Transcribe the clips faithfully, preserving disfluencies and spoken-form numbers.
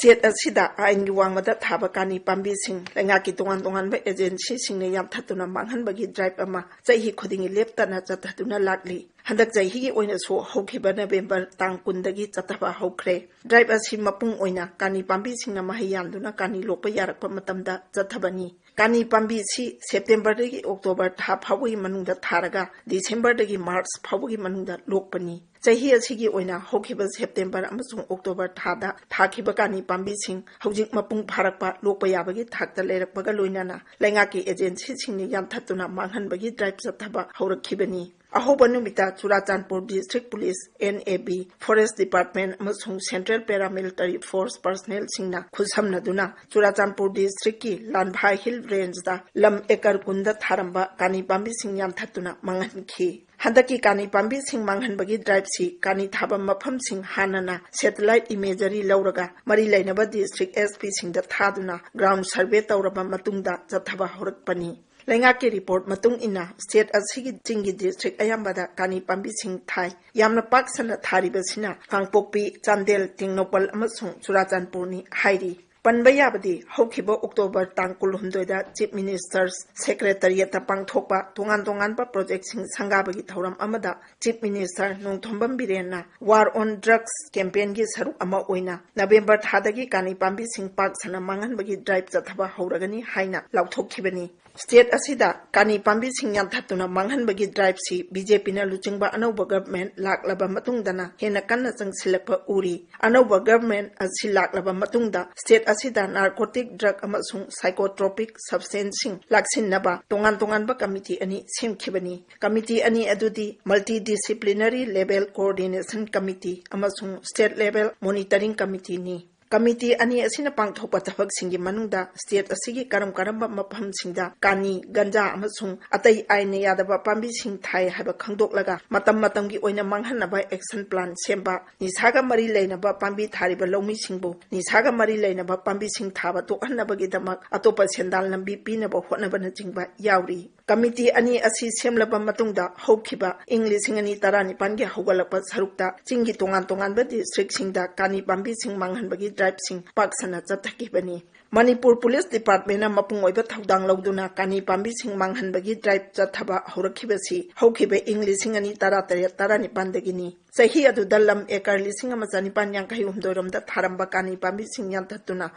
State ꯑꯁꯤꯗ ꯑꯥꯏꯟꯒꯤ ꯋꯥꯡꯃꯗ ꯊꯥꯕ ꯀꯥꯅꯤ ꯄꯥꯝꯕꯤꯁꯤꯡ ꯂꯩꯉꯥꯛꯀꯤ ꯇꯣꯉꯥꯟ ꯇꯣꯉꯥꯟꯕ ꯑꯦꯖꯦꯟꯁꯤꯁꯤꯡꯅ ꯌꯥꯟꯊꯠꯇꯨꯅ ꯃꯥꯡꯍꯟꯕꯒꯤ ꯗ꯭ꯔꯥꯏꯕ ꯑꯃ ꯆꯍꯤ ꯈꯨꯗꯤꯡꯒꯤ ꯂꯦꯞꯇꯅ ꯆꯠꯊꯗꯨꯅ ꯂꯥꯛꯂꯤ꯫ ꯍꯟꯗꯛ ꯆꯍꯤꯒꯤ ꯑꯣꯏꯅꯁꯨ ꯍꯧꯈꯤꯕ ꯅꯕꯦꯝꯕꯔ ꯇꯥꯡ ꯀꯨꯟꯗꯒꯤ ꯆꯠꯊꯕ ꯍꯧꯈ꯭ꯔꯦ꯫ ꯗ꯭ꯔꯥꯏꯕ ꯑꯁꯤ ꯃꯄꯨꯡ ꯑꯣꯏꯅ ꯀꯥꯅꯤ ꯄꯥꯝꯕꯤꯁꯤꯡꯅ ꯃꯍꯩ ꯌꯥꯟꯗꯨꯅ ꯀꯥꯅꯤ ꯂꯣꯛꯄ ꯌꯥꯔꯛꯄ ꯃꯇꯝꯗ ꯆꯠꯊꯕꯅꯤ꯫ ꯀꯥꯅꯤ ꯄꯥꯝꯕꯤꯁꯤ ꯁꯦꯞꯇꯦꯝꯕꯔꯗꯒꯤ ꯑꯣꯛꯇꯣꯕꯔ ꯊꯥ ꯐꯥꯎꯕꯒꯤ ꯃꯅꯨꯡꯗ ꯊꯥꯔꯒ ꯗꯤꯁꯦꯝꯕꯔꯗꯒꯤ ꯃꯥꯔꯆ ꯐꯥꯎꯕꯒꯤ ꯃꯅꯨꯡꯗ ꯂꯣꯛꯄꯅꯤ꯫ ꯆꯍꯤ ꯑꯁꯤꯒꯤ ꯑꯣꯏꯅ ꯍꯧꯈꯤꯕ ꯁꯦꯞꯇꯦꯝꯕꯔ ꯑꯃꯁꯨꯡ ꯑꯣꯛꯇꯣꯕꯔ ꯊꯥꯗ ꯊꯥꯈꯤꯕ ꯀꯥꯅꯤ ꯄꯥꯝꯕꯤꯁꯤꯡ ꯍꯧꯖꯤꯛ ꯃꯄꯨꯡ ꯐꯥꯔꯛꯄ, ꯂꯣꯛꯄ ꯌꯥꯕꯒꯤ ꯊꯥꯛꯇ ꯂꯩꯔꯛꯄꯒ ꯂꯣꯏꯅꯅ ꯂꯩꯉꯥꯛꯀꯤ ꯑꯦꯖꯦꯟꯁꯤꯁꯤꯡꯅ ꯌꯥꯟꯊꯠꯇꯨꯅ ꯃꯥꯡꯍꯟꯕꯒꯤ ꯗ꯭ꯔꯥꯏꯕ ꯆꯠꯊꯕ ꯍꯧꯔꯛꯈꯤꯕꯅꯤ꯫ ꯑꯍꯧꯕ ꯅꯨꯃꯤꯠꯇ Churachandpur district police, NAB, forest department ꯑꯃꯁꯨꯡ ꯁꯦꯟꯇ꯭ꯔꯦꯜ ꯄꯦꯔꯥꯃꯤꯂꯤꯇꯔꯤ ꯐꯣꯔꯁ ꯄꯔꯁꯅꯦꯜꯁꯤꯡꯅ ꯈꯨꯠꯁꯝꯅꯗꯨꯅ ꯆꯨꯔꯥꯆꯥꯟꯄꯨꯔ ꯗꯤꯁꯇ꯭ꯔꯤꯛꯀꯤ ꯂꯥꯟꯚꯥꯏ ꯍꯤꯜ ꯔꯦꯟꯖꯇ ꯂꯝ ꯑꯦꯀꯔ ꯀꯨꯟꯗ ꯊꯥꯔꯝꯕ ꯀꯥꯅꯤ ꯄꯥꯝꯕꯤꯁꯤꯡ ꯌꯥꯟꯊꯠꯇꯨꯅ ꯃꯥꯡꯍꯟꯈꯤ꯫ ꯍꯟꯗꯛꯀꯤ ꯀꯥꯅꯤ ꯄꯥꯝꯕꯤꯁꯤꯡ ꯃꯥꯡꯍꯟꯕꯒꯤ ꯗ꯭ꯔꯥꯏꯕꯁꯤ ꯀꯥꯅꯤ ꯊꯥꯕ ꯃꯐꯝꯁꯤꯡ ꯍꯥꯟꯅꯅ ꯁꯦꯇꯦꯂꯥꯏꯠ ꯏꯃꯦꯖꯔꯤ ꯂꯧꯔꯒ ꯃꯔꯤ ꯂꯩꯅꯕ ꯗꯤꯁꯇ꯭ꯔꯤꯛ SPꯁꯤꯡꯗ ꯊꯥꯗꯨꯅ ꯒ꯭ꯔꯥꯎꯟ ꯁꯔꯚꯦ ꯇꯧꯔꯕ ꯃꯇꯨꯡꯗ ꯆꯠꯊꯕ ꯍꯧꯔꯛꯄꯅꯤ꯫ ꯂꯩꯉꯥꯛꯀꯤ ꯔꯤꯄꯣꯔꯠ ꯃꯇꯨꯡ ꯏꯟꯅ, ꯁ꯭ꯇꯦꯠ ꯑꯁꯤꯒꯤ ꯆꯤꯡꯒꯤ ꯗꯤꯁꯇ꯭ꯔꯤꯛ ꯑꯌꯥꯝꯕꯗ ꯀꯥꯅꯤ ꯄꯥꯝꯕꯤꯁꯤꯡ ꯊꯥꯏ꯫ ꯌꯥꯝꯅ ꯄꯥꯛ ꯁꯟꯅ ꯊꯥꯔꯤꯕꯁꯤꯅ ꯀꯥꯡꯄꯣꯛꯄꯤ, ꯆꯥꯟꯗꯦꯜ, ꯇꯦꯡꯅꯧꯄꯜ ꯑꯃꯁꯨꯡ ꯆꯨꯔꯥꯆꯥꯟꯄꯨꯔꯅꯤ ꯍꯥꯏꯔꯤ꯫ ꯄꯟꯕ ꯌꯥꯕꯗꯤ, ꯍꯧꯈꯤꯕ ꯑꯣꯛꯇꯣꯕꯔ ꯇꯥꯡ ꯀꯨꯟꯍꯨꯝꯗꯣꯏꯗ ꯆꯤꯐ ꯃꯤꯅꯤꯁꯇꯔ ꯁꯦꯀ꯭ꯔꯦꯇꯔꯤꯌꯦꯠꯇ ꯄꯥꯡꯊꯣꯛꯄ ꯇꯣꯉꯥꯟ ꯇꯣꯉꯥꯟꯕ ꯄ꯭ꯔꯣꯖꯦꯛꯁꯤꯡ ꯁꯪꯒꯥꯕꯒꯤ ꯊꯧꯔꯝ ꯑꯃꯗ ꯆꯤꯐ ꯃꯤꯅꯤꯁꯇꯔ ꯅꯣꯡꯊꯣꯝꯕꯝ ꯕꯤꯔꯦꯟꯅ ꯋꯥꯔ ꯑꯣꯟ ꯗ꯭ꯔꯒꯁ ꯀꯦꯝꯄꯦꯟꯒꯤ ꯁꯔꯨꯛ ꯑꯃ ꯑꯣꯏꯅ ꯅꯕꯦꯝꯕꯔ ꯊꯥꯗꯒꯤ ꯀꯥꯅꯤ ꯄꯥꯝꯕꯤꯁꯤꯡ ꯄꯥꯛ ꯁꯟꯅ ꯃꯥꯡꯍꯟꯕꯒꯤ ꯗ꯭ꯔꯥꯏꯕ ꯆꯠꯊꯕ ꯍꯧꯔꯒꯅꯤ ꯍꯥꯏꯅ ꯂꯥꯎꯊꯣꯛꯈꯤꯕꯅꯤ꯫ ꯁ꯭ꯇꯦꯠ ꯑꯁꯤꯗ ꯀꯥꯅꯤ ꯄꯥꯝꯕꯤꯁꯤꯡ ꯌꯥꯟꯊꯠꯇꯨꯅ ꯃꯥꯡꯍꯟꯕꯒꯤ ꯗ꯭ꯔꯥꯏꯕꯁꯤ BJPꯅ ꯂꯨꯆꯤꯡꯕ ꯑꯅꯧꯕ ꯒꯚꯔꯟꯃꯦꯟꯠ ꯂꯥꯛꯂꯕ ꯃꯇꯨꯡꯗꯅ ꯍꯦꯟꯅ ꯀꯟꯅ ꯆꯪꯁꯤꯜꯂꯛꯄ ꯎꯔꯤ꯫ ꯑꯅꯧꯕ ꯒꯚꯔꯟꯃꯦꯟꯠ ꯑꯁꯤ ꯂꯥꯛꯂꯕ ꯃꯇꯨꯡꯗ ꯁ꯭ꯇꯦꯠ ꯑꯁꯤꯗ ꯅꯥꯔꯀꯣꯇꯤꯛ ꯗ꯭ꯔꯒ ꯑꯃꯁꯨꯡ ꯁꯥꯏꯀꯣꯇ꯭ꯔꯣꯄꯤꯛ ꯁꯕꯁꯇꯦꯟꯁꯁꯤꯡ ꯂꯥꯛꯁꯤꯟꯅꯕ ꯇꯣꯉꯥꯟ ꯇꯣꯉꯥꯟꯕ ꯀꯃꯤꯇꯤ ꯑꯅꯤ ꯁꯦꯝꯈꯤꯕꯅꯤ꯫ ꯀꯃꯤꯇꯤ ꯑꯅꯤ ꯑꯗꯨꯗꯤ Multidisciplinary Level Coordination Committee ꯑꯃꯁꯨꯡ State Level Monitoring Committeeꯅꯤ꯫ ꯀꯃꯤꯇꯤ ꯑꯅꯤ ꯑꯁꯤꯅ ꯄꯥꯡꯊꯣꯛꯄ ꯊꯕꯛꯁꯤꯡꯒꯤ ꯃꯅꯨꯡꯗ ꯁ꯭ꯇꯦꯠ ꯑꯁꯤꯒꯤ ꯀꯔꯝ ꯀꯔꯝꯕ ꯃꯐꯝꯁꯤꯡꯗ ꯀꯥꯅꯤ, ꯒꯟꯖꯥ ꯑꯃꯁꯨꯡ ꯑꯇꯩ ꯑꯥꯏꯟꯅ ꯌꯥꯗꯕ ꯄꯥꯝꯕꯤꯁꯤꯡ ꯊꯥꯏ ꯍꯥꯏꯕ ꯈꯪꯗꯣꯛꯂꯒ ꯃꯇꯝ ꯃꯇꯝꯒꯤ ꯑꯣꯏꯅ ꯃꯥꯡꯍꯟꯅꯕ action plan ꯁꯦꯝꯕ, ꯅꯤꯁꯥꯒ ꯃꯔꯤ ꯂꯩꯅꯕ ꯄꯥꯝꯕꯤ ꯊꯥꯔꯤꯕ ꯂꯧꯃꯤꯁꯤꯡꯕꯨ ꯅꯤꯁꯥꯒ ꯃꯔꯤ ꯂꯩꯅꯕ ꯄꯥꯝꯕꯤꯁꯤꯡ ꯊꯥꯕ ꯇꯣꯛꯍꯟꯅꯕꯒꯤꯗꯃꯛ ꯑꯇꯣꯞꯄ ꯁꯦꯟꯗꯥꯟ ꯂꯝꯕꯤ ꯄꯤꯅꯕ ꯍꯣꯠꯅꯕꯅꯆꯤꯡꯕ ꯌꯥꯎꯔꯤ꯫ ꯀꯃꯤꯇꯤ ꯑꯅꯤ ꯑꯁꯤ ꯁꯦꯝꯂꯕ ꯃꯇꯨꯡꯗ ꯍꯧꯈꯤꯕ ꯏꯪ ꯂꯤꯁꯤꯡ ꯑꯅꯤ ꯇꯔꯥꯅꯤꯄꯥꯟꯒꯤ ꯍꯧꯒꯠꯂꯛꯄ ꯁꯔꯨꯛꯇ ꯆꯤꯡꯒꯤ ꯇꯣꯉꯥꯟ ꯇꯣꯉꯥꯟꯕ districtꯁꯤꯡꯗ ꯀꯥꯅꯤ ꯄꯥꯝꯕꯤꯁꯤꯡ ꯃꯥꯡꯍꯟꯕꯒꯤ driveꯁꯤꯡ ꯄꯥꯛ ꯁꯟꯅ ꯆꯠꯊꯈꯤꯕꯅꯤ꯫ ꯃꯅꯤꯄꯨꯔ Police Departmentꯅ ꯃꯄꯨꯡ ꯑꯣꯏꯕ ꯊꯧꯗꯥꯡ ꯂꯧꯗꯨꯅ ꯀꯥꯅꯤ ꯄꯥꯝꯕꯤꯁꯤꯡ ꯃꯥꯡꯍꯟꯕꯒꯤ drive ꯆꯠꯊꯕ ꯍꯧꯔꯛꯈꯤꯕꯁꯤ ꯍꯧꯈꯤꯕ ꯏꯪ ꯂꯤꯁꯤꯡ ꯑꯅꯤ ꯇꯔꯥꯇꯔꯦꯠ ꯇꯔꯥꯅꯤꯄꯥꯟꯗꯒꯤꯅꯤ꯫ ꯆꯍꯤ ꯑꯗꯨꯗ ꯂꯝ acre ꯂꯤꯁꯤꯡ ꯑꯃ ꯆꯅꯤꯄꯥꯟ ꯌꯥꯡꯈꯩ ꯍꯨꯝꯗꯣꯏ ꯔꯣꯝꯗ ꯊꯥꯔꯝꯕ ꯀꯥꯅꯤ ꯄꯥꯝꯕꯤꯁꯤꯡ ꯌꯥꯟꯊꯠꯇꯨꯅ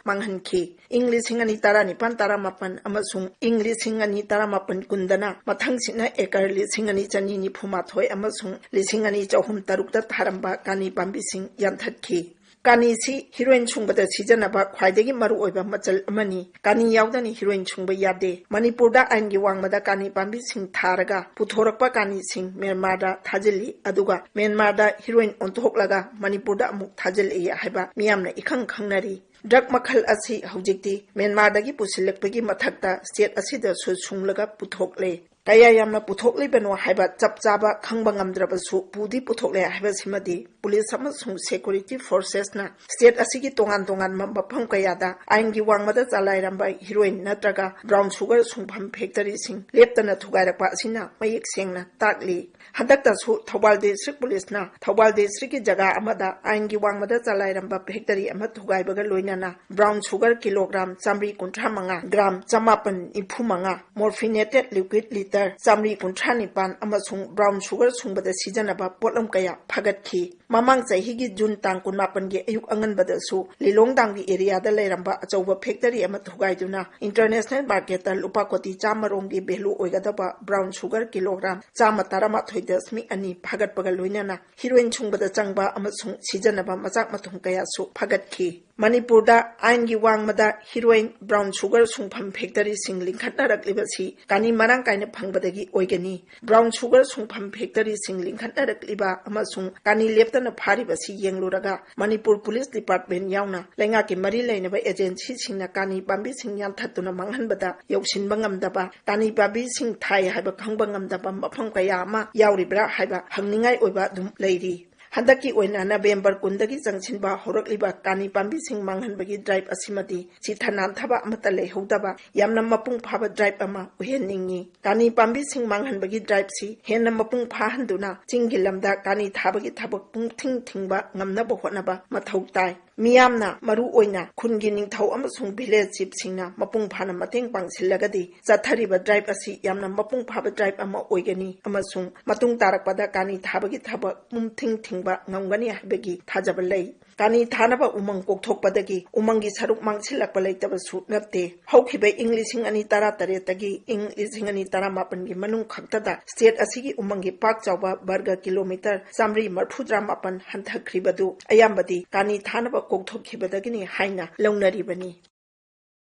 ꯃꯥꯡꯍꯟꯈꯤ꯫ ꯏꯪ ꯂꯤꯁꯤꯡ ꯑꯅꯤ ꯇꯔꯥꯅꯤꯄꯥꯟ ꯇꯔꯥꯃꯥꯄꯟ ꯑꯃꯁꯨꯡ ꯏꯪ ꯂꯤꯁꯤꯡ ꯑꯅꯤ ꯇꯔꯥꯃꯥꯄꯟ ꯀꯨꯟꯗꯅ ꯃꯊꯪꯁꯤꯠꯅ acre ꯂꯤꯁꯤꯡ ꯑꯅꯤ ꯆꯅꯤ ꯅꯤꯐꯨ ꯃꯥꯊꯣꯏ ꯑꯃꯁꯨꯡ ꯂꯤꯁꯤꯡ ꯑꯅꯤ ꯆꯍꯨꯝ ꯇꯔꯨꯛꯇ ꯊꯥꯔꯝꯕ ꯀꯥꯅꯤ ꯄꯥꯝꯕꯤꯁꯤꯡ ꯌꯥꯟꯊꯠꯈꯤ꯫ ꯀꯥꯅꯤꯁꯤ heroin ꯁꯨꯡꯕꯗ ꯁꯤꯖꯤꯟꯅꯕ ꯈ꯭ꯋꯥꯏꯗꯒꯤ ꯃꯔꯨꯑꯣꯏꯕ ꯃꯆꯜ ꯑꯃꯅꯤ꯫ ꯀꯥꯅꯤ ꯌꯥꯎꯗꯅ heroin ꯁꯨꯡꯕ ꯌꯥꯗꯦ꯫ ꯃꯅꯤꯄꯨꯔꯗ ꯑꯥꯏꯟꯒꯤ ꯋꯥꯡꯃꯗ ꯀꯥꯅꯤ ꯄꯥꯝꯕꯤꯁꯤꯡ ꯊꯥꯔꯒ ꯄꯨꯊꯣꯔꯛꯄ ꯀꯥꯅꯤꯁꯤꯡ ꯃ꯭ꯌꯥꯟꯃꯥꯔꯗ ꯊꯥꯖꯤꯜꯂꯤ, ꯑꯗꯨꯒ ꯃ꯭ꯌꯥꯟꯃꯥꯔꯗ heroin ꯑꯣꯟꯊꯣꯛꯂꯒ ꯃꯅꯤꯄꯨꯔꯗ ꯑꯃꯨꯛ ꯊꯥꯖꯤꯜꯂꯛꯏ ꯍꯥꯏꯕ ꯃꯤꯌꯥꯝꯅ ꯏꯈꯪ ꯈꯪꯅꯔꯤ꯫ Drug ꯃꯈꯜ ꯑꯁꯤ ꯍꯧꯖꯤꯛꯇꯤ ꯃ꯭ꯌꯥꯟꯃꯥꯔꯗꯒꯤ ꯄꯨꯁꯤꯜꯂꯛꯄꯒꯤ ꯃꯊꯛꯇ state ꯑꯁꯤꯗꯁꯨ ꯁꯨꯡꯂꯒ ꯄꯨꯊꯣꯛꯂꯦ꯫ ꯀꯌꯥ ꯌꯥꯝꯅ ꯄꯨꯊꯣꯛꯂꯤꯕꯅꯣ ꯍꯥꯏꯕ ꯆꯞ ꯆꯥꯕ ꯈꯪꯕ ꯉꯝꯗ꯭ꯔꯕꯁꯨ, ꯄꯨꯗꯤ ꯄꯨꯊꯣꯛꯂꯦ ꯍꯥꯏꯕꯁꯤꯃꯗꯤ police ꯑꯃꯁꯨꯡ security forcesꯅ state ꯑꯁꯤꯒꯤ ꯇꯣꯉꯥꯟ ꯇꯣꯉꯥꯟꯕ ꯃꯐꯝ ꯀꯌꯥꯗ ꯑꯥꯏꯟꯒꯤ ꯋꯥꯡꯃꯗ ꯆꯂꯥꯏꯔꯝꯕ heroin ꯅꯠꯇ꯭ꯔꯒ brown sugar ꯁꯨꯡꯐꯝ factoryꯁꯤꯡ ꯂꯦꯞꯇꯅ ꯊꯨꯒꯥꯏꯔꯛꯄ ꯑꯁꯤꯅ ꯃꯌꯦꯛ ꯁꯦꯡꯅ ꯇꯥꯛꯂꯤ꯫ ꯍꯟꯗꯛꯇꯁꯨ ꯊꯧꯕꯥꯜ district policeꯅ ꯊꯧꯕꯥꯜ districtꯀꯤ ꯖꯒꯥ ꯑꯃꯗ ꯑꯥꯏꯟꯒꯤ ꯋꯥꯡꯃꯗ ꯆꯂꯥꯏꯔꯝꯕ factory ꯑꯃ ꯊꯨꯒꯥꯏꯕꯒ ꯂꯣꯏꯅꯅ brown sugar kilogram ꯆꯥꯃꯔꯤ ꯀꯨꯟꯊ꯭ꯔꯥ ꯃꯉꯥ, gram ꯆꯃꯥꯄꯟ ꯅꯤꯐꯨ ꯃꯉꯥ, morphinated liquid litre ꯆꯥꯃꯔꯤ ꯀꯨꯟꯊ꯭ꯔꯥ ꯅꯤꯄꯥꯟ ꯑꯃꯁꯨꯡ brown sugar ꯁꯨꯡꯕꯗ ꯁꯤꯖꯤꯟꯅꯕ ꯄꯣꯠꯂꯝ ꯀꯌꯥ ꯐꯥꯒꯠꯈꯤ꯫ ꯃꯃꯥꯡ ꯆꯍꯤꯒꯤ June ꯇꯥꯡ ꯀꯨꯟꯃꯥꯄꯟꯒꯤ ꯑꯌꯨꯛ ꯑꯉꯟꯕꯗꯁꯨ ꯂꯤꯂꯣꯡ ꯗꯥꯝꯒꯤ areaꯗ ꯂꯩꯔꯝꯕ ꯑꯆꯧꯕ factory ꯑꯃ ꯊꯨꯒꯥꯏꯗꯨꯅ international marketꯇ ꯂꯨꯄꯥ ꯀꯣꯇꯤ ꯆꯥꯝꯃ ꯔꯣꯝꯒꯤ value ꯑꯣꯏꯒꯗꯕ brown sugar kilogram ꯆꯥꯝꯃ ꯇꯔꯥꯃꯥꯊꯣꯏ ꯗꯁꯃꯤꯛ ꯑꯅꯤ ꯐꯥꯒꯠꯄꯒ ꯂꯣꯏꯅꯅ heroin ꯁꯨꯡꯕꯗ ꯆꯪꯕ ꯑꯃꯁꯨꯡ ꯁꯤꯖꯤꯟꯅꯕ ꯃꯆꯥꯛ ꯃꯊꯨꯝ ꯀꯌꯥꯁꯨ ꯐꯥꯒꯠꯈꯤ꯫ ꯃꯅꯤꯄꯨꯔꯗ ꯑꯥꯏꯟꯒꯤ ꯋꯥꯡꯃꯗ heroin, brown sugar ꯁꯨꯡꯐꯝ factoryꯁꯤꯡ ꯂꯤꯡꯈꯠꯅꯔꯛꯂꯤꯕꯁꯤ ꯀꯥꯅꯤ ꯃꯔꯥꯡ ꯀꯥꯏꯅ ꯐꯪꯕꯗꯒꯤ ꯑꯣꯏꯒꯅꯤ꯫ Brown sugar ꯁꯨꯡꯐꯝ factoryꯁꯤꯡ ꯂꯤꯡꯈꯠꯅꯔꯛꯂꯤꯕ ꯑꯃꯁꯨꯡ ꯀꯥꯅꯤ ꯂꯦꯞꯇꯅ ꯐꯥꯔꯤꯕꯁꯤ ꯌꯦꯡꯂꯨꯔꯒ ꯃꯅꯤꯄꯨꯔ Police Department ꯌꯥꯎꯅ ꯂꯩꯉꯥꯛꯀꯤ ꯃꯔꯤ ꯂꯩꯅꯕ agencyꯁꯤꯡꯅ ꯀꯥꯅꯤ ꯄꯥꯝꯕꯤꯁꯤꯡ ꯌꯥꯟꯊꯠꯇꯨꯅ ꯃꯥꯡꯍꯟꯕꯗ ꯌꯧꯁꯤꯟꯕ ꯉꯝꯗꯕ, ꯀꯥꯅꯤ ꯄꯥꯝꯕꯤꯁꯤꯡ ꯊꯥꯏ ꯍꯥꯏꯕ ꯈꯪꯕ ꯉꯝꯗꯕ ꯃꯐꯝ ꯀꯌꯥ ꯑꯃ ꯌꯥꯎꯔꯤꯕ꯭ꯔꯥ ꯍꯥꯏꯕ ꯍꯪꯅꯤꯡꯉꯥꯏ ꯑꯣꯏꯕ ꯑꯗꯨꯝ ꯂꯩꯔꯤ꯫ ꯍꯟꯗꯛꯀꯤ ꯑꯣꯏꯅ ꯅꯕꯦꯝꯕꯔ ꯀꯨꯟꯗꯒꯤ ꯆꯪꯁꯤꯟꯕ ꯍꯧꯔꯛꯂꯤꯕ ꯀꯥꯅꯤ ꯄꯥꯝꯕꯤꯁꯤꯡ ꯃꯥꯡꯍꯟꯕꯒꯤ ꯗ꯭ꯔꯥꯏꯚ ꯑꯁꯤꯃꯗꯤ ꯁꯤꯊ ꯅꯥꯟꯊꯕ ꯑꯃꯠꯇ ꯂꯩꯍꯧꯗꯕ ꯌꯥꯝꯅ ꯃꯄꯨꯡ ꯐꯥꯕ ꯗ꯭ꯔꯥꯏꯚ ꯑꯃ ꯑꯣꯏꯍꯟꯅꯤꯡꯏ꯫ ꯀꯥꯅꯤ ꯄꯥꯝꯕꯤꯁꯤꯡ ꯃꯥꯡꯍꯟꯕꯒꯤ ꯗ꯭ꯔꯥꯏꯚꯁꯤ ꯍꯦꯟꯅ ꯃꯄꯨꯡ ꯐꯥꯍꯟꯗꯨꯅ ꯆꯤꯡꯒꯤ ꯂꯝꯗ ꯀꯥꯅꯤ ꯊꯥꯕꯒꯤ ꯊꯕꯛ ꯄꯨꯡꯊꯤꯡ ꯊꯤꯡꯕ ꯉꯝꯅꯕ ꯍꯣꯠꯅꯕ ꯃꯊꯧ ꯇꯥꯏ꯫ ꯃꯤꯌꯥꯝꯅ ꯃꯔꯨ ꯑꯣꯏꯅ ꯈꯨꯟꯒꯤ ꯅꯤꯡꯊꯧ ꯑꯃꯁꯨꯡ ꯚꯤꯂꯦꯖ ꯆꯤꯐꯁꯤꯡꯅ ꯃꯄꯨꯡ ꯐꯥꯅ ꯃꯇꯦꯡ ꯄꯥꯡꯁꯤꯜꯂꯒꯗꯤ ꯆꯠꯊꯔꯤꯕ ꯗ꯭ꯔꯥꯏꯚ ꯑꯁꯤ ꯌꯥꯝꯅ ꯃꯄꯨꯡ ꯐꯥꯕ ꯗ꯭ꯔꯥꯏꯚ ꯑꯃ ꯑꯣꯏꯒꯅꯤ ꯑꯃꯁꯨꯡ ꯃꯇꯨꯡ ꯇꯥꯔꯛꯄꯗ ꯀꯥꯅꯤ ꯊꯥꯕꯒꯤ ꯊꯕꯛ ꯄꯨꯡꯊꯤꯡ ꯊꯤꯡꯕ ꯉꯝꯒꯅꯤ ꯍꯥꯏꯕꯒꯤ ꯊꯥꯖꯕ ꯂꯩ꯫ ꯀꯥꯅꯤ ꯊꯥꯅꯕ ꯎꯃꯪ ꯀꯣꯛꯊꯣꯛꯄꯗꯒꯤ ꯎꯃꯪꯒꯤ ꯁꯔꯨꯛ ꯃꯥꯡꯁꯤꯜꯂꯛꯄ ꯂꯩꯇꯕꯁꯨ ꯅꯠꯇꯦ꯫ ꯍꯧꯈꯤꯕ ꯏꯪ ꯂꯤꯁꯤꯡ ꯑꯅꯤ ꯇꯔꯥ ꯇꯔꯦꯠꯇꯒꯤ ꯏꯪ ꯂꯤꯁꯤꯡ ꯑꯅꯤ ꯇꯔꯥꯃꯥꯄꯟꯒꯤ ꯃꯅꯨꯡ ꯈꯛꯇꯗ ꯁ꯭ꯇꯦꯠ ꯑꯁꯤꯒꯤ ꯎꯃꯪꯒꯤ ꯄꯥꯛ ꯆꯥꯎꯕ ꯕꯔꯒ ꯀꯤꯂꯣꯃꯤꯇꯔ ꯆꯥꯃꯔꯤ ꯃꯔꯤꯐꯨꯇꯔꯥ ꯃꯥꯄꯟ ꯍꯟꯊꯈ꯭ꯔꯤꯕꯗꯨ ꯑꯌꯥꯝꯕꯗꯤ ꯀꯥꯅꯤ ꯊꯥꯅꯕ ꯀꯣꯛꯊꯣꯛꯈꯤꯕꯗꯒꯤꯅꯤ ꯍꯥꯏꯅ ꯂꯧꯅꯔꯤꯕꯅꯤ꯫